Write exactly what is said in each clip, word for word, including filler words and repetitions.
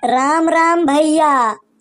राम राम भइया।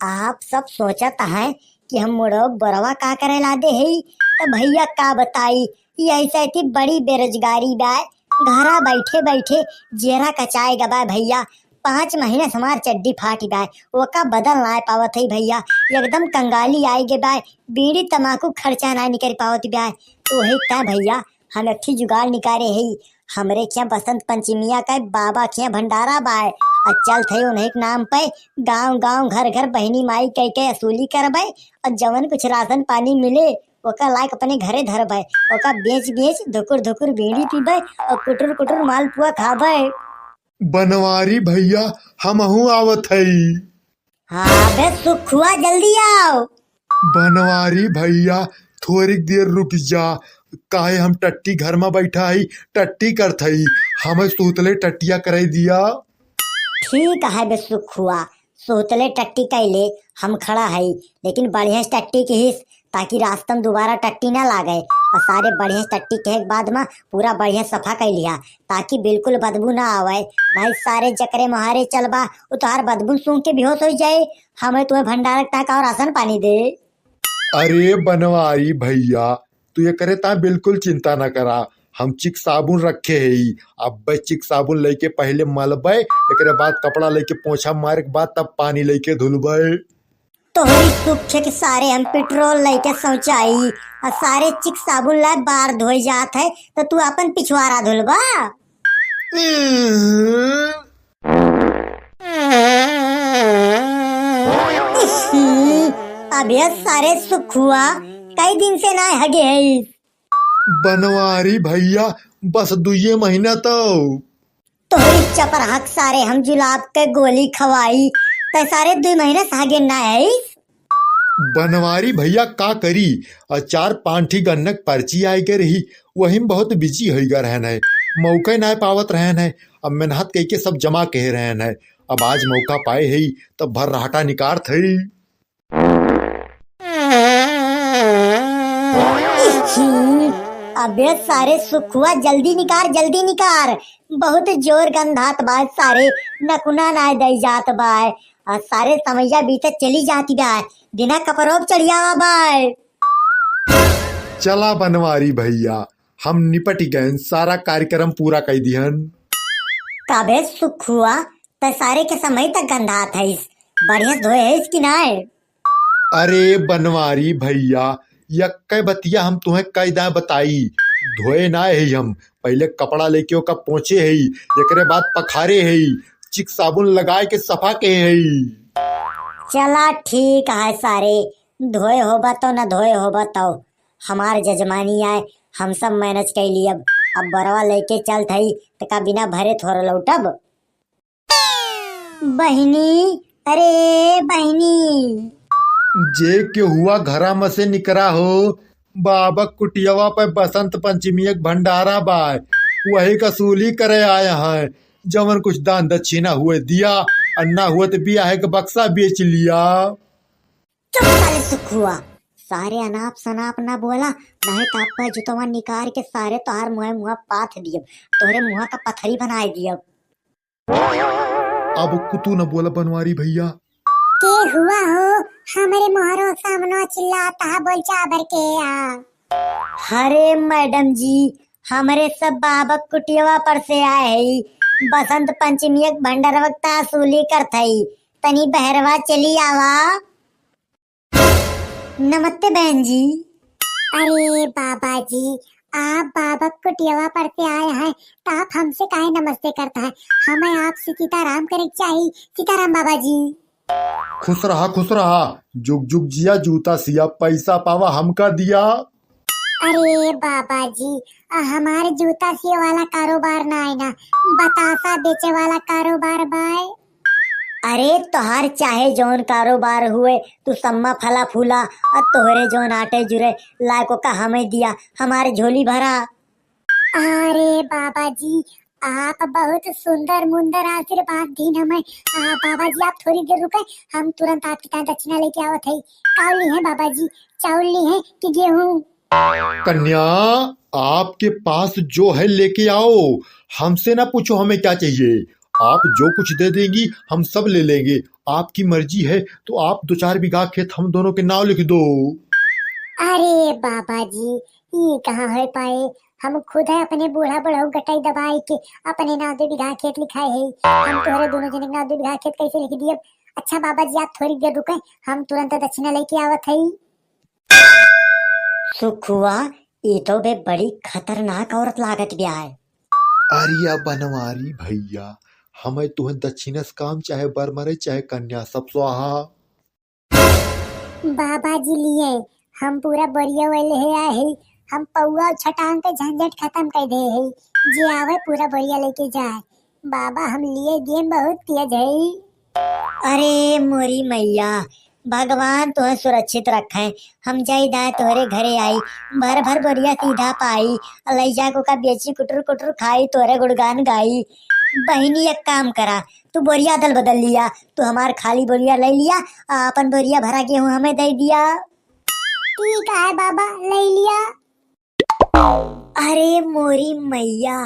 आप सब सोचत हैं कि हम मुड़ो बोरवा का करे लादे हई, त भइया का बताई, ई ऐसे थी बड़ी बेरोजगारी बाय, घरा बैठे बैठे जेरा कचाए गबाय भइया। पाँच महीना से हमार चड्डी फाटी बाय, ओका बदल नाय पावत हई भइया, एकदम कंगाली आए गे बाय, बीड़ी तमाकू खर्चा नाय निकल पावत बाय। तो वही ता भइया, हम एक ठे जुगाड़ निकारे हई। हमरे खिया बसंत पंचमिया का बाबा खिया भंडारा बाय, आ चलत हई उन्हीं के नाम पे गांव गांव घर घर बहिनी माई कह के असूली करबे, और जवन कुछ राशन पानी मिले ओका लायक अपने घरे धरबे, ओका बेच बेच धुकुर धुकुर बीड़ी पीबे और कुटुर कुटुर मालपुआ खाबे। बनवारी भइया, हमहू आवत हई। हाँ बे सुखुआ, जल्दी आओ। बनवारी भइया, थोरिक देर रुक जा, काहे हम टट्टी घर में बैठा हई, टट्टी करत हई, हमें सूतले टट्टिया कराई दिया। ठीक है बे सुखुआ, सूतले टट्टी कैले हम खड़ा हई, लेकिन बढ़िया से टट्टी किहिस, ताकि रास्ता में दोबारा टट्टी ना लागे। और सारे बढ़िया से टट्टी कहे के बाद में पूरा बढ़िया सफा कर लिया, ताकि बिल्कुल बदबू ना आवे। नहीं सारे जकरे मोहारे चलबा, उ तोहार बदबू सूंघ के बेहोश हो जाए। हमें तुम्हें भंडारक तक और राशन पानी दे। अरे बनवारी भइया, तू एकरे ता बिल्कुल चिंता ना करा। हम चिक साबुन रखे हई, अब्बे चिक साबुन लेके पहले मलबे, एकरे बाद कपड़ा लेके पोछा मारे के बाद तब पानी लेके धुलबे। तोहरी सुखे के सारे हम पेट्रोल लेके शौचाई, आ सारे चिक साबुन ला बार धोए जात है, तो तू अपन पिछवारा धुलबा। अबे सारे सुखुआ, कई दिन से ना हगे है। बनवारी भइया, बस दुइये महीना तो। तोहरी चपरहक सारे हम जुलाब के गोली खवाई, तै सारे दुई महीना से हगे ना है। बनवारी भइया का करी, और चार पांच ठी गन्नक पर्ची आए के रही, वही में बहुत बिजी होई गा रहन है, मौका ना पावत रहन है। अब मेहनत कइके सब जमा कहे रहन है, अब आज मौका पाए है, तब भर रहटा निकारत है। अबे सारे सुखुआ, जल्दी निकार, जल्दी निकार, बहुत जोर गंधात बाय सारे, नकुना ना दई जात बाय। आ सारे समैया बीते चली जाती बाय, बिना कपड़ों के चढ़ियावा बाय। चला बनवारी भइया, हम निपट गए, सारा कार्यक्रम पूरा कर दिहन। काबे सुखुआ, त सारे के समय तक गंधात है, बढ़िया धोए है कि नाय? अरे बनवारी भइया, यक्के बतिया हम तुहें कई दाएं बताई, धोए ना है हम, पहले कपड़ा लेके ओका पोंछे है, एकरे बाद पखारे है, चिक साबुन लगाए के सफा के है। चला ठीक है सारे, धोए होबा तो न धोए होबा तो, हमार जजमानी आए, हम सब मैनेज कर ली। अब, अब बरवा लेके चलत हई, त का बिना भरे थोड़ा लौटब? बहिनी, अरे बहिनी। जे केहुआ घरा में से निकरा हो, बाबक कुटियवा पे बसंत पंचमी एक भंडारा बाय, वही का सूली करे आया है। जवन कुछ दान दक्षिणा हुए दिया, और ना हुए तो बियाहे के बक्सा बेच लिया। चुप साले सुखुआ, सारे अनाप शनाप ना बोला, नहीं तो आपका जुतवा निकाल के सारे तोहार मुँह मुँह पाथ दियब, तोहरे मुँह का पथरी बनाए दियब। अब कुतू न बोला बनवारी भइया। के हुआ हो, हमरे मोहरो सामनो चिल्लात हा, बोल चाबर के आ। अरे मैडम जी, हमरे सब बाबक कुटियवा पर से आए हई, बसंत पंचमी एक भंडरवक तासूली करत हई, तनी बहरवा चली आवा। नमस्ते बहन जी। अरे बाबा जी, आप बाबक कुटियवा पर से आए हैं, तो आप हमसे काहे नमस्ते करता है? हमें आपसे सीताराम करे के चाही, सीताराम बाबा जी। खुश रहा, खुश रहा, जुग जुग जिया, जूता सिया, पैसा पावा, हमका दिया। अरे बाबा जी, आ हमारे जूता सिए वाला कारोबार ना है ना, बतासा बेचे वाला कारोबार बाय। अरे तोहार चाहे जौन कारोबार हुए, तू सम्मा फला फूला, और तोहरे जौन आटे जुरे लायको का हमें दिया, हमारे झोली भरा। अरे बाबा जी, आप बहुत सुंदर मुंदर आशीर्वाद दीन हमें। आ, बाबा जी, आप थोड़ी देर रुके, हम तुरंत आपके ताईं दक्षिणा लेके आवत है। का ली है बाबा जी, चाउर ली है कि गेहूं? कन्या, आपके पास जो है लेके आओ, हमसे ना पूछो हमें क्या चाहिए। आप जो कुछ दे देंगी, हम सब ले लेंगे। आपकी मर्जी है तो आप दो चार बीघा खेत हम दोनों के नाव लिख दो। अरे बाबा जी, ई कहाँ होइ पाए? हम खुद है अपने बूढ़ा बढ़ऊ गटई दबाई के अपने नाव दो बीघा खेत लिखाए है। हम तोहरे दोनों जने के नाव दो बीघा खेत कैसे लिख दिए? अच्छा बाबा जी, आप थोड़ी देर रुके, हम तुरंत दक्षिणा लेके आवत हई। सुखुआ, ई तो बे बड़ी खतरनाक औरत लागत बिया है। अरे या बनवारी भैया, हमें तुहे दक्षिणा से काम, चाहे बर मरे चाहे कन्या, सब स्वाहा। बाबा जी लिए हम पूरा बोरिया वाले है आए है, हम पौआ छटांग के झंझट खत्म कर दे है, जे आवे पूरा बोरिया लेके जाए। बाबा हम लिए गेम बहुत तेज है। अरे मोरी मैया, भगवान तोहे सुरक्षित रखे। हम जाई दाए तोहरे घरे आई, भर भर बोरिया सीधा पाई, लई जाके ओका बेची कुटुर कुटुर खाई, तोहरे गुणगान गाई। बहिनी एक काम करा, तू बोरिया अदल बदल लिया, तू हमार खाली बोरिया ले लिया, आ अपन बोरिया भरा गेहूं हमें दे दिया। ठीक है बाबा, ले लिया। अरे मोरी मैया,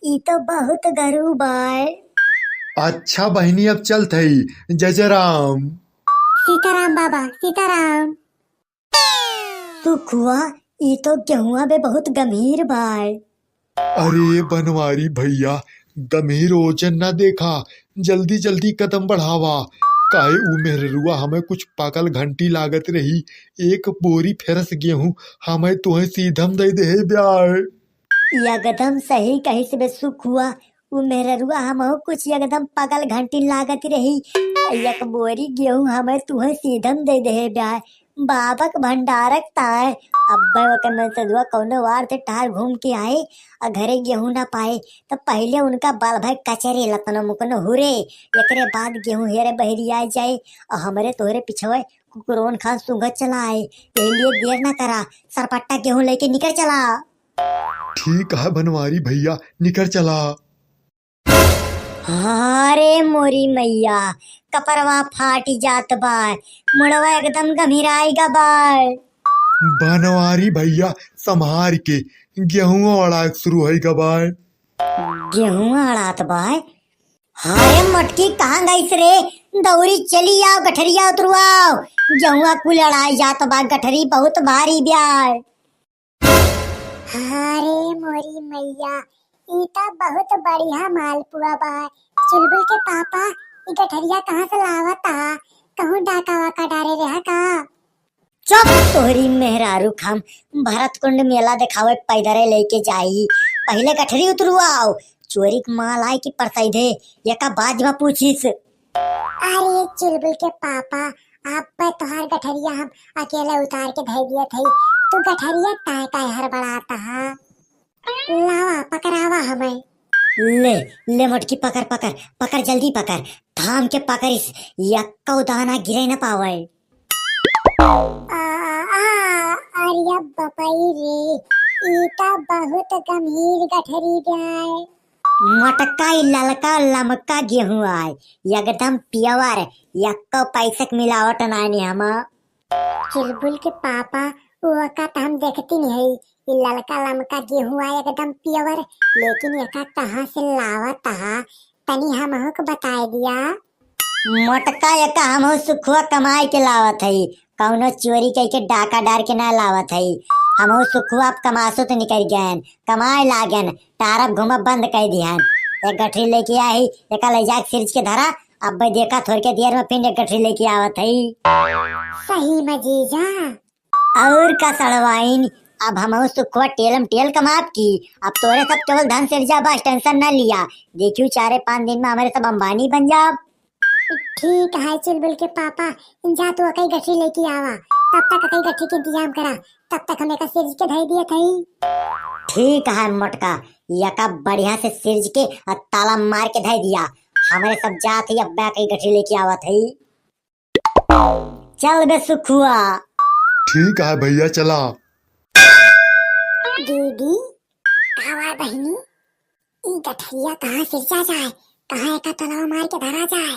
ई तो बहुत गरू बाय। अच्छा बहिनी, अब चलत हई। जय जय राम। सीताराम बाबा, सीताराम। सुखुआ, ई तो गेहुआ बे बहुत गंभीर बाय। अरे बनवारी भैया, गंभीर ओजन ना देखा, जल्दी जल्दी कदम बढ़ावा, काहे ऊ मेहररुआ हमें कुछ पाकल घंटी लागत रही, एक बोरी फेरस गेहूं हमें तोहे सीधम दे देहे ब्याय। एकदम सही कहिस बे सुखुआ, ऊ मेहररुआ हमहू कुछ एकदम पाकल घंटी लागत रही, एक बोरी गेहूं हमें तोहे सीधम दे देहे ब्याय। बाबक भंडारक ताय। अब्बे ओकर मनसदुआ कौनो वार से टहर घूम के आए, आ घरे गेहूं ना पाए, त पहिले उनका बल भय कचरे लतनो मुकनो हुरे, एकरे बाद गेहूं हेरे बहरी आ जाए, आ हमरे तोहरे पिछवे कुकुरवन खान सूंघत चला आए। यही लिए देर ना करा, सरपट्टा गेहूं लेके निकल चला। ठीक है बनवारी भैया, निकल चला। अरे मोरी मैया, कपरवा फाटी जात बाय, मुड़वा एकदम गम्हिराई गा बाय। बनवारी भैया, संभार के, गेहुआ अड़ाए शुरू होई गा बाय। गेहुआ अड़ात बाय? अरे मटकी, कहाँ गइस रे? दौरी चली आओ, गठरिया उतरवाओ, गेहुआ कुल अड़ाई जात बा, गठरी बहुत भारी ब्याय। अरे मोरी मैया, ई त बहुत बढ़िया मालपुआ बा। चुलबुल के पापा, ई गठरिया कहाँ से लावत हा? कहूँ डाका वाका डारे रहा का? चुप तोहरी मेहरारू खाम, भरत कुंड मेला देखावे पैदरे लेके जाई। पहिले गठरी उतरवाओ, चोरी के माल आए कि परसई दे, एका बाज में पूछिस। अरे चुलबुल के पापा, आप पे तोहार गठरिया हम अकेले उतार के धई दियत हई, तू गठरिया ताय काय हड़बड़ात हा? लावा, पकड़ावा हमें। ले, ले मोटकी, पकड़, पकड़, पकड़, जल्दी पकड़, थाम के पकड़िस, यक्कौ दाना गिरे न पावे। आ, आ, अरे बपई रे, ई त बहुत गंभीर गठरी ब्याय। मोटका ई ललका लमका गेहूं आय, एकदम pure, यक्को पैसक मिलावट नाय ने हमा। चुलबुल के पापा, ओका त हम देखती नहीं है, ई ललका लमका गेहूं आय एकदम pure, लेकिन एका कहाँ से लावत हा, तनी हमहू के बताए दिया। मोटका एका हमहू सुखुआ कमाए के लावत हई, कौनो चोरी कइके डाका डार के ना लावत हई। हमहू सुखुआ अब कमासुत निकल गएन, कमाए लागेन, टारब घूमब बंद कर दिहन। एक गठरी लेके आई, एका ले जाके सिरज के धरा, अब्बे देखा थोड़के देर में फिर एक गठरी लेके आवत हई। सही में जीजा। और का सड़वाइन, अब हमहू सुखुआ टेलम टेल कमाब की, अब तोरे सब केवल धन सिरजा बस, tension ना लिया, देखियो चारे पाँच दिन में हमरे सब अंबानी बन जाब। ठीक है चुलबुल के पापा, जा तू अकई गठरी लेके आवा, तब तक अकई गठरी के इंतजाम करा, तब तक हम एका सिरज के धई दियत हई। ठीक है मोटका, एका बढ़िया से सिरज के आ ताला मार के धई दिया, हमरे सब जात ही अब्बे अकई गठरी लेके आवत हई। चल बे सुखुआ। ठीक है भैया, चला। दीदी, का बा बहिनी, ई गठरिया कहाँ सिरजा जाए, कहाँ एका तलवा मार के धरा जाए?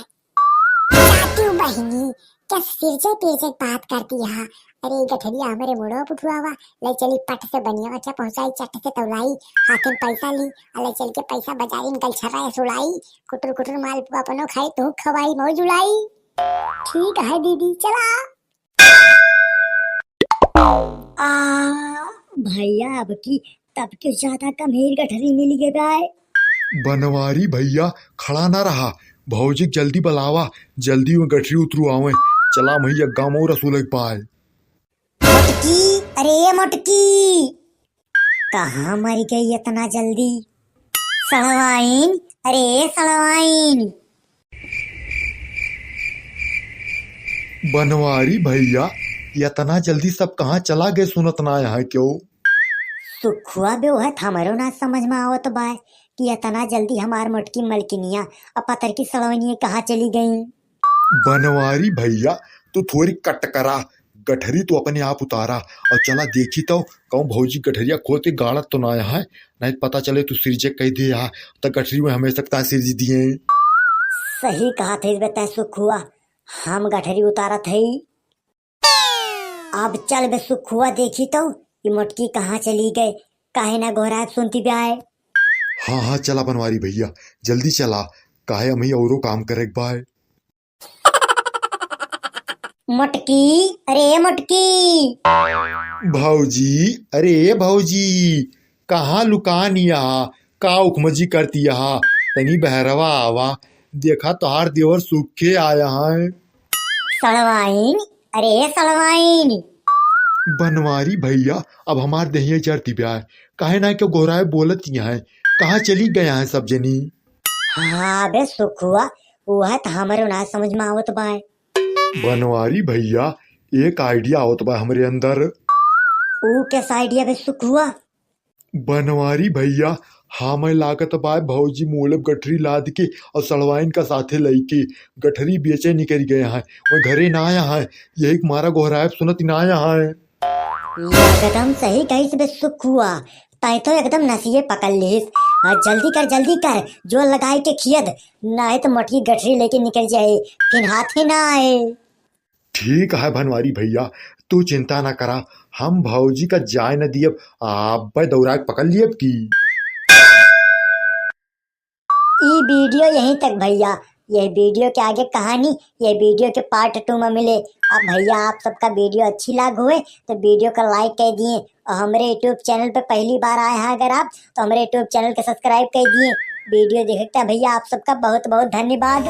जातू बहिनी, क्या सिरजे पिरजे क बात करती है? अरे गठरिया हमरे मुड़ो पुठुआवा, ले चली पट से बनिया बच्चा पहुँचाई, चट से तौलाई, हाथे में पैसा ली, आ ले चल के पैसा बजारी निकल छर्रा सुड़ाई, कुटुर कुटुर मालपुआ अपनो खाई, तू खवाई मौज उड़ाई। ठीक है दीदी, चला। आ, भैया, अब की तब के ज्यादा गंभीर गठरी मिली गे बाय। बनवारी भैया, खड़ा ना रहा, भौजी के जल्दी बुलावा, जल्दी वो गठरी उतरू आवे। चला भैया, गाँव और रसूल के पाए। मोटकी, अरे मोटकी, कहाँ मर गई इतना जल्दी? सड़वाइन, अरे सड़वाइन। बनवारी भैया, इतना जल्दी सब कहाँ चला गए, सुनत ना यहाँ क्यों? सुखुआ बे, उहै त हमरो ना समझ में आवत बाय कि इतना जल्दी हमार मोटकी मलकिनिया और पतरकी सड़वनिया कहाँ चली गई। बनवारी भैया, तू थोड़ी कट करा, गठरी तू अपने आप उतारा और चला देखी तो कहूँ भौजी गठरिया खोल के गाड़त तो ना है, नहीं पता चले तू सिरजे कह दे यहाँ, तो गठरी में हमें सकता है सिरजी दिए। सही कहा थे बे तै सुखुआ, हम गठरी उतारत है। अब चल बे सुखुआ, देखी तो ई मोटकी कहाँ चली गए, काहे ना गोहरात सुनती बे आए। हाँ, हाँ, चला बनवारी भैया, जल्दी चला, काहे हमें औरो काम करे के बाय। मोटकी, अरे मोटकी। भौजी, अरे भौजी, कहाँ लुकान यहाँ, का उखमजी करती यहाँ? तनी बहरवा आवा, देखा तोहार देवर सुखे आया है। सड़वाइन, अरे सड़वाइन। बनवारी भैया, अब हमार देहिया जरती ब्याय, काहे ना क्यों गोहराए बोलत यहाँ है, कहाँ चली गया है सब जनी? हाँ बे सुखुआ, उहै त हमरो ना समझ में आवत बाय। बनवारी भैया, एक idea आवत बा हमरे अंदर। ऊ कैसा idea बे सुखुआ? बनवारी भैया, हमें लागत बा भौजी मोलब गठरी लाद के और सड़वाइन का साथे लइके गठरी बेचे निकल गए हैं, वो घरे ना आया है, यही मारा गोहराए सुनत ना आया है। एकदम सही कहिस बे सुखुआ, तै तो एकदम नसिये पकड़ लिहिस। आ, जल्दी कर, जल्दी कर, जोर लगाए के खियद, नाहीं तो मोटकी गठरी लेके निकल जाए, फिर हाथे ना आए। ठीक है बनवारी भैया, तू चिंता ना करा, हम भौजी का जाए न दियब, अब्बे दौड़ा के पकड़ लियब की। ई video यहीं तक भैया, ये video के आगे कहानी ये video के part two में मिले। अब भैया आप सबका video अच्छी लाग हुए तो video का like कर दिए और हमरे YouTube channel पे पहली बार आए हैं अगर आप तो हमरे YouTube channel के subscribe कर दिए। Video देखता भैया आप सबका बहुत बहुत धन्यवाद।